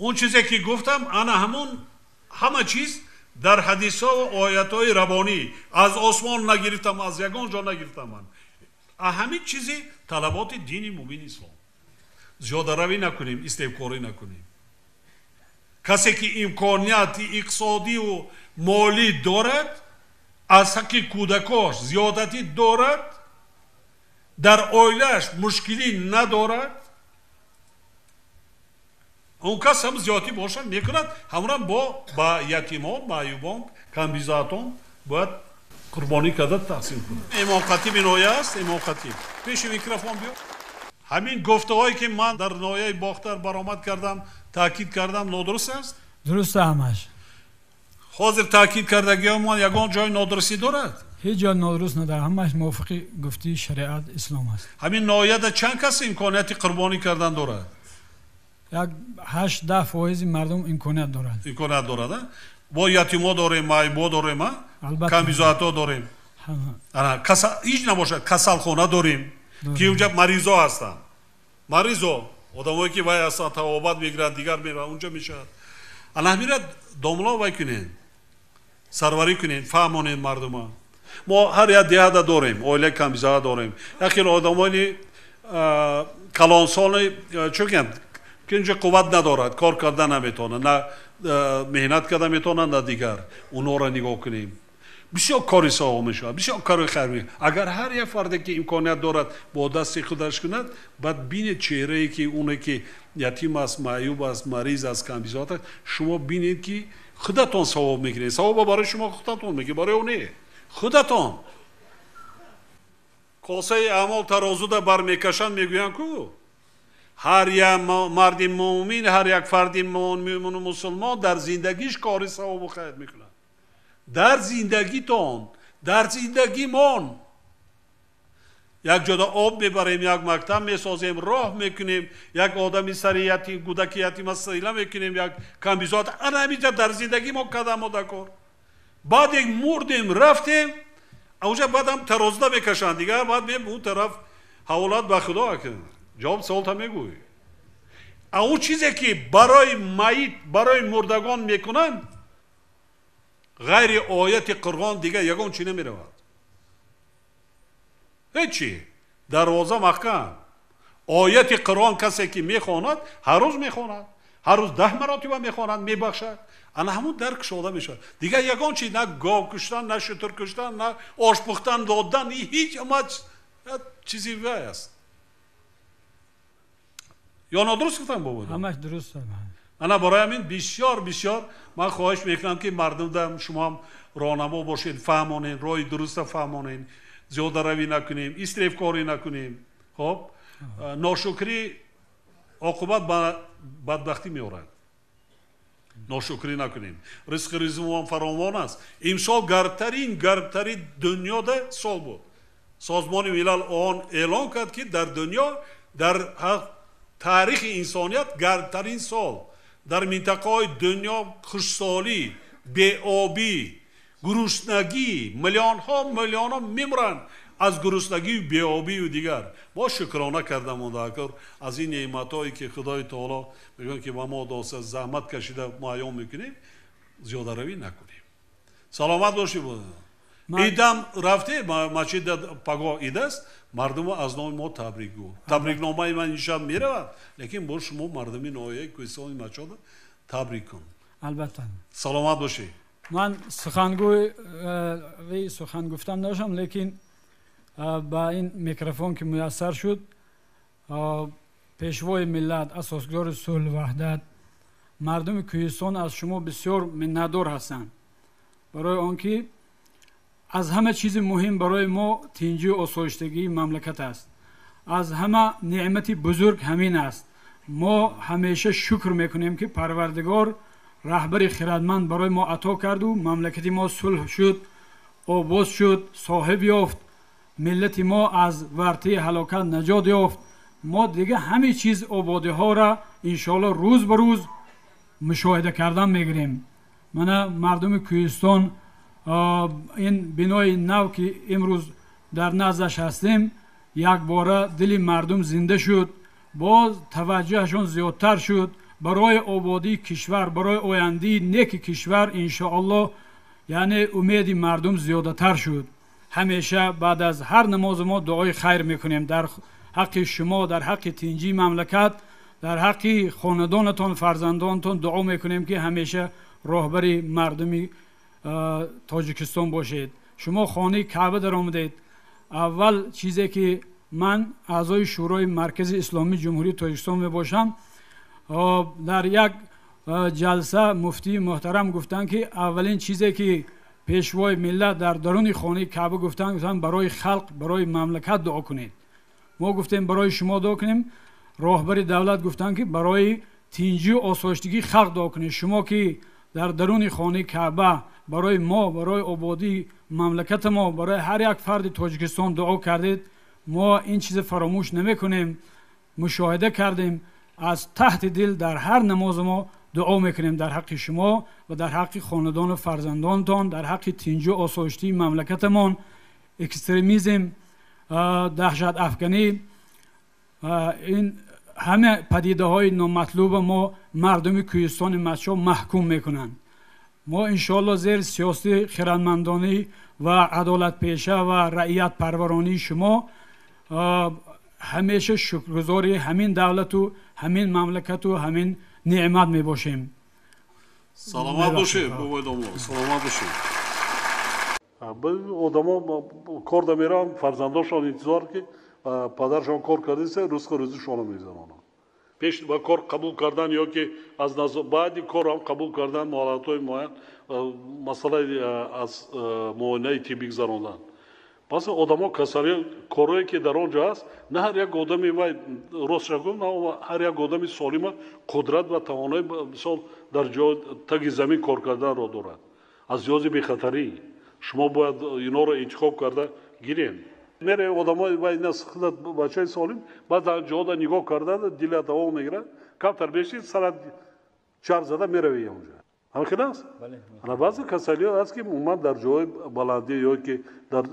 Он чизе ки гуфтам, ана ҳамон ҳама чиз дар ҳадисҳо ва оятҳои рабонӣ, аз осмон нагирифтам, аз ягон ҷо нагирифтам ман. Ҳамин чизи талаботи дини мубини ислом. Зиёдаравӣ накунем, истебкорӣ накунем. Касе ки имконияти иқтисодиву молӣ дорад, аз ҳаққи кӯдакош зиёдатӣ дорад, дар оилааш мушкилӣ надорад, он кас ҳам зиёдатӣ бошад мекунад, ҳамра бо ба ятимон, маъюбон, камбизоатон бояд қурбонӣ карда тақсим кунад. Имом хатиби ноҳия аст, имом хатиб. Пеши микрофон биё. Ҳамин гуфтаҳое ки ман дар ноҳияи Бохтар баромад кардам, таъкид кардам, нодуруст аст? Дуруст ҳамаш. Ҳозир таъкид кардагиҳо ман ягон ҷои нодурустӣ дорад? Ҳеҷ ҷо нодуруст надорад, ҳамаш мувофиқи гуфтии шариат ислом аст. Ҳамин ноҳияда чанд кас имконияти қурбонӣ кардан дорад? Як 8-10 фоизи мардум имконият дорад. Имконият дорад, а? Бо ятимо дорем, маъюбо дорем, а? Камбизоатҳо дорем. Ана, ҳеҷ набошад, касалхона дорем, ки унҷа маризо ҳастанд. Маризо, одамое ки вай ҳастанд, табобат мегиранд, дигар мераванд, унҷа мешавад. Ана ҳамира домло вай кунед, сарварӣ кунед, фаҳмонед мардума. Мо ҳар як деҳада дорем, оилаи камбизоат дорем. Як хел одамони калонсоли, чӣ гӯям, ки инҷо қувват надорад, кор карда наметавонад, на меҳнат карда метавонад, на дигар. Онҳоро нигоҳ кунем. Бисёр кори савоб мешавад, бисёр кори хайр мешавад. Агар ҳар як фарде ки имконият дорад бо дасти худаш кунад, баъд бинед чеҳрае ки оне ки ятим аст, маъюб аст, мариз аст, камбизоат аст, шумо бинед ки худатон савоб мекунед. Савоба барои шумо худатон мекунед, барои ӯ не. Худатон. Косаи аъмол тарозуда бармекашанд, мегӯянд ку ҳар як марди муъмин, ҳар як фарди муъмину мусулмон дар зиндагиш кори савобу хайр мекунад. Дар зиндагитон, дар зиндагимон як ҷода об мебарем, як мактаб месозем, роҳ мекунем, як одами сари ятим, кӯдаки ятима сила мекунем, як камбизоат. Ана ҳаминҷа дар зиндагӣ мо кадамо дар кор. Баъд як мурдем, рафтем, онҷа баъдам тарозуда мекашанд, дигар баъд мем он тараф ҳаволат ба худо акун. Ҷавоб саволта мегӯй. А он чизе ки барои майит, барои мурдагон мекунанд, ғайри ояти Қуръон дигар ягон чи намеравад. Ҳеҷ чи. Дарвоза маҳкам. Ояти Қуръон касе ки мехонад, ҳар рӯз мехонад, ҳар рӯз 10 маротиба мехонад, мебахшад. Ана ҳамун дар кушода мешавад. Дигар ягон чи, на гов куштан, на шутур куштан, на ош пухтан, додан, ҳеҷ ама чизи вай аст. Ё нодуруст гуфтам бобо? Ҳамаш дуруст. Ана барои ҳамин бисёр бисёр ман хоҳиш мекунам ки мардумда шумоам роҳнамо бошед, фаҳмонед, роҳи дуруста фаҳмонед, зиёдаравӣ накунем, истрефкорӣ накунем. Хоб, ношукрӣ оқибат ба бадбахтӣ меорад. Ношукрӣ накунем. Ризқи ризмон фаровон аст. Имсол гармтарин гармтарин дунёда сол буд. Созмони Милал он эълон кард ки дар дунё дар таърихи инсоният гармтарин сол, дар минтақаҳои дунё хушсолӣ, беобӣ, гуруснагӣ, миллионҳо миллионҳо мемуранд аз гуруснагию беобию дигар. Мо шукрона карда монда аз ин неъматҳое ки Худои Таоло мегӯяд ки ба мо доста, заҳмат кашида муайён мекунем, зиёдаравӣ накунем. Саломат бошӣ. Идам рафте масҷид, пагоҳ ид аст, мардумо аз номи мо табрик гӯ. Табрикномаи ман иншаб меравад, лекин бо шумо мардуми ноҳияи Кӯҳистони Мачода табрик кун. Албатта. Саломат бошӣ. Ман сухангӯи сухан гуфтан надоштам, лекин ба ин микрофон ки муяссар шуд, пешвои миллат, асосгузори сулҳу ваҳдат, мардуми Кӯҳистон аз шумо бисёр миннатдор ҳастанд, барои он ки аз ҳама чизи муҳим барои мо тинҷию осоиштагии мамлакат аст. Аз ҳама неъмати бузург ҳамин аст. Мо ҳамеша шукр мекунем ки Парвардигор раҳбари хирадманд барои мо ато карду мамлакати мо сулҳ шуд, обод шуд, соҳиб ёфт, миллати мо аз вартаи ҳалокат наҷот ёфт. Мо дига ҳамин чиз ободиҳоро иншоалло рӯз ба рӯз мушоҳида кардан мегирем. Мана мардуми Кӯҳистон ин бинои нав ки имрӯз дар наздаш ҳастем, якбора дили мардум зинда шуд, боз таваҷҷӯҳашон зиёдтар шуд. Барои ободии кишвар, барои ояндаи неки кишвар иншоаллоҳ, яъне умеди мардум зиёдатар шуд. Ҳамеша баъд аз ҳар намози мо дуои хайр мекунем дар ҳаққи шумо, дар ҳаққи тинҷии мамлакат, дар ҳаққи хонадонатон, фарзандонатон дуо мекунем, ки ҳамеша роҳбари мардуми Тоҷикистон бошед. Шумо хонаи Каъба даромадед. Аввал чизе ки ман аъзои Шӯрои Маркази Исломии Ҷумҳурии Тоҷикистон мебошам, дар як ҷалса муфтии муҳтарам гуфтанд, ки аввалин чизе ки пешвои миллат дар даруни хонаи Каъба гуфтанд, гуфтанд барои халқ, барои мамлакат дуо кунед. Мо гуфтем барои шумо дуо кунем. Роҳбари давлат гуфтанд, ки барои тинҷию осоиштагии халқ дуо кунед. Шумо ки дар даруни хонаи Каъба барои мо, барои ободии мамлакати мо, барои ҳар як фарди Тоҷикистон дуо кардед, мо ин чиз фаромӯш намекунем. Мушоҳида кардем, аз таҳти дил дар ҳар намози мо дуо мекунем дар ҳаққи шумо ва дар ҳаққи хонадону фарзандонтон, дар ҳаққи тинҷу осоиштии мамлакатамон. Экстремизм, даҳшатафканӣ, ин ҳама падидаҳои номатлуба мо мардуми Кӯҳистони Мастчоҳ маҳкум мекунанд. Мо иншоаллоҳ зери сиёсати хирадмандонӣ ва адолатпеша ва раиятпарваронии шумо ҳамеша шукргузори ҳамин давлату ҳамин мамлакату ҳамин неъмат мебошем. Саломат бошед, бобои домло, саломат бошед. Одамо кор да мераванд, фарзандошон интизор, ки падаршон кор кардиса, ризқу рӯзишонро мегузаронанд. Пеш ба кор қабул кардан ё ки аз баъди корам қабул кардан муолиҷатҳои муайян, масъалаи аз муоинаи тиббӣ гузарондан. Пас одамо касалӣ, корое ки дар он ҷо аст, на ҳар як одами вай, ростша гуфт, на ҳар як одами солима қудрат ва тавонои, мисол, дар ҷо таги замин кор карданро дорад. Аз лиҳози бехатарӣ шумо бояд инҳоро интихоб карда гирем. Мере одамои вай худат бачаи солим, баъд дар ҷода нигоҳ карда дилат давом мегирад, камтар бешид, сарат чарх зада меравӣ онҷо. Ҳамин хел аст? Ана баъзе касалиҳо аст, ки умуман дар ҷои баландӣ ё ки дар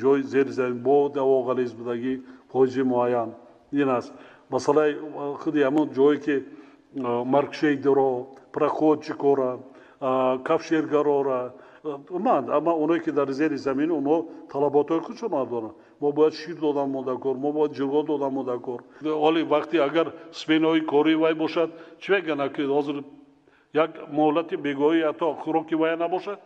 ҷои зери замин бо ҳаво ғализ будагӣ фоизи муайян ин аст. Масъалаи худи ҳамон ҷое ки маркшейдеро, проходчикора, кафшергарора, ман амма оное ки дар зери замин, онҳо талаботҳои худшон доранд. Мо бояд шир додан модакор, мо бояд ҷирго додан модакор. Ҳоли вақте агар сменаҳои кории вай бошад, чӣ мегӯянд, ки ҳозир як муҳлати бегоҳӣ ҳатто хӯроки вая набошад,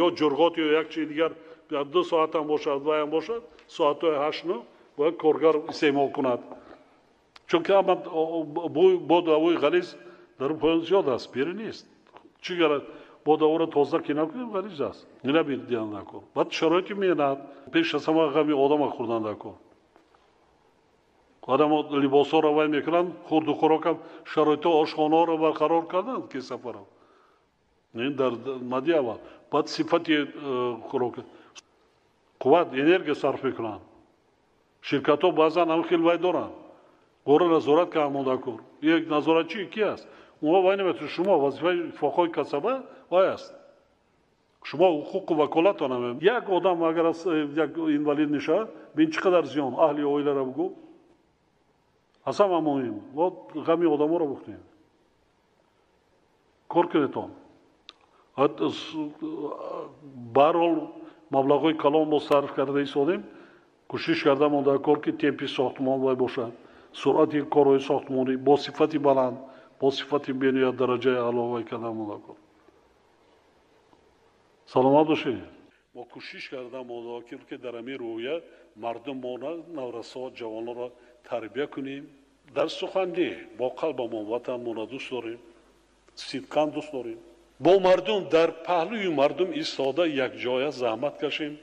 ё ҷурғот ё як чизи дигар, 2 соатам бошад, ваям бошад, соатҳои 8-9 бояд коргар истеъмол кунад. Чунки ама боду ҳавои ғализ дар поён зиёд аст, пири нест. Чӣ гарад боду ҳаворо тоза ки накунем, ғализ аст. Набидиан накун. Баъд шароити меҳнат, пеш аз ҳама ғами одама хӯрдан накун. Одамо либосҳоро вай мекунанд, хурду хӯрокам, шароитҳо, ошхонаҳоро барқарор карданд, ки сафарам. Ин дар мади аввал. Баъд сифати хӯрок, қувват, энергия сарф мекунанд. Ширкатҳо баъзан ҳам хел вай доранд. Гора назорат кардан мондакор. Як назоратчи ки аст? Онҳо вай наметавонад. Шумо вазифаи фоқҳои касаба вай аст. Шумо ҳуқуқу ваколатон ҳам. Як одам агар як инвалид мешавад, бин чӣ қадар зиён аҳли оиларо бигӯ. Аз ҳама муҳим, мо ғами одаморо бихӯрем. Кор кунедтон. Баҳрҳол маблағҳои калон мо сарф карда истодем, кӯшиш карда монда кор, ки темпи сохтмон вай бошад, суръати корҳои сохтмонӣ бо сифати баланд, бо сифати бениҳоят дараҷаи аъло вай карда монда кор. Саломат бошед. Мо кӯшиш карда монда, ки дар ҳамин рӯҳия мардумона, наврасо, ҷавононро тарбия кунем. Дар суханди бо қалбамон ватанмонро дӯст дорем, сидқан дӯст дорем. Бо мардум, дар паҳлӯи мардум истода якҷоя заҳмат кашем.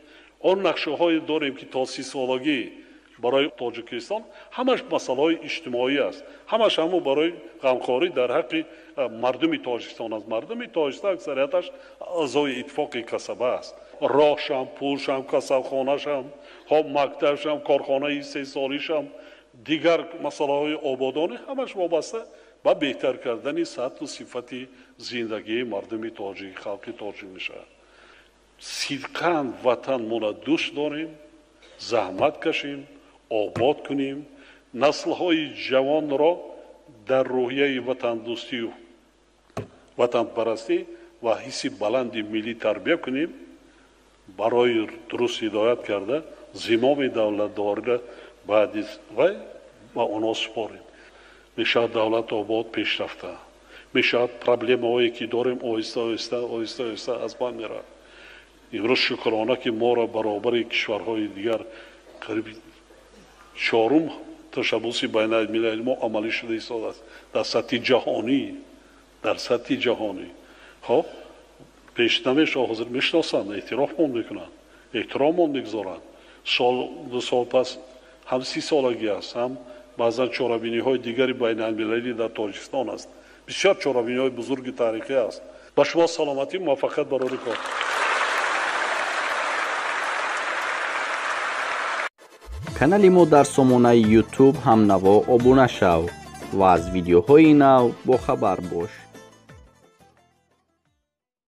Он нақшаҳое дорем, ки то 30-солагӣ барои Тоҷикистон ҳамаш масъалаҳои иҷтимоӣ аст, ҳамаш ҳамо барои ғамхорӣ дар ҳаққи мардуми Тоҷикистон аст. Мардуми Тоҷикистон аксарияташ аъзои иттифоқи касаба аст. Роҳшам, пулшам, касабхонашам, хоб мактабшам, корхонаи истеҳсолишам, дигар масъалаҳои ободонӣ ҳамаш вобаста ба беҳтар кардани сатҳу сифати зиндагии мардуми тоҷик, халқи тоҷик мешавад. Сидқан ватанмонро дӯст дорем, заҳмат кашем, обод кунем, наслҳои ҷавонро Дар рӯҳияи ватандӯстию ватанпарастӣ ва ҳисси баланди миллӣ тарбия кунем, барои дуруст ҳидоят карда зимоми давлатдориро баъди вай ба онҳо супорем. Мешавад давлат обод, пешрафта мешавад, проблемаҳое ки дорем оҳиста оҳиста оҳиста оҳиста аз байн меравад. Имрӯз шукрона, ки моро баробари кишварҳои дигар қариб чорум ташаббуси байналмилали мо амалӣ шуда истодааст дар сатҳи ҷаҳонӣ, дар сатҳи ҷаҳонӣ. Хоб, пеш намешавад, ҳозир мешиносанд, эътирофмон мекунанд, эҳтироммон мегузоранд. Сол ду сол пас ҳам 30-солагӣ аст, ҳам баъзан чорабиниҳои дигари байналмилалӣ дар Тоҷикистон аст. Бисёр чорабиниҳои бузурги таърихӣ аст. Ба шумо саломатӣ, муваффақият барори кор. Канали мо дар сомонаи YouTube ҳамнаво обуна шав ва аз видеоҳои нав бохабар бош.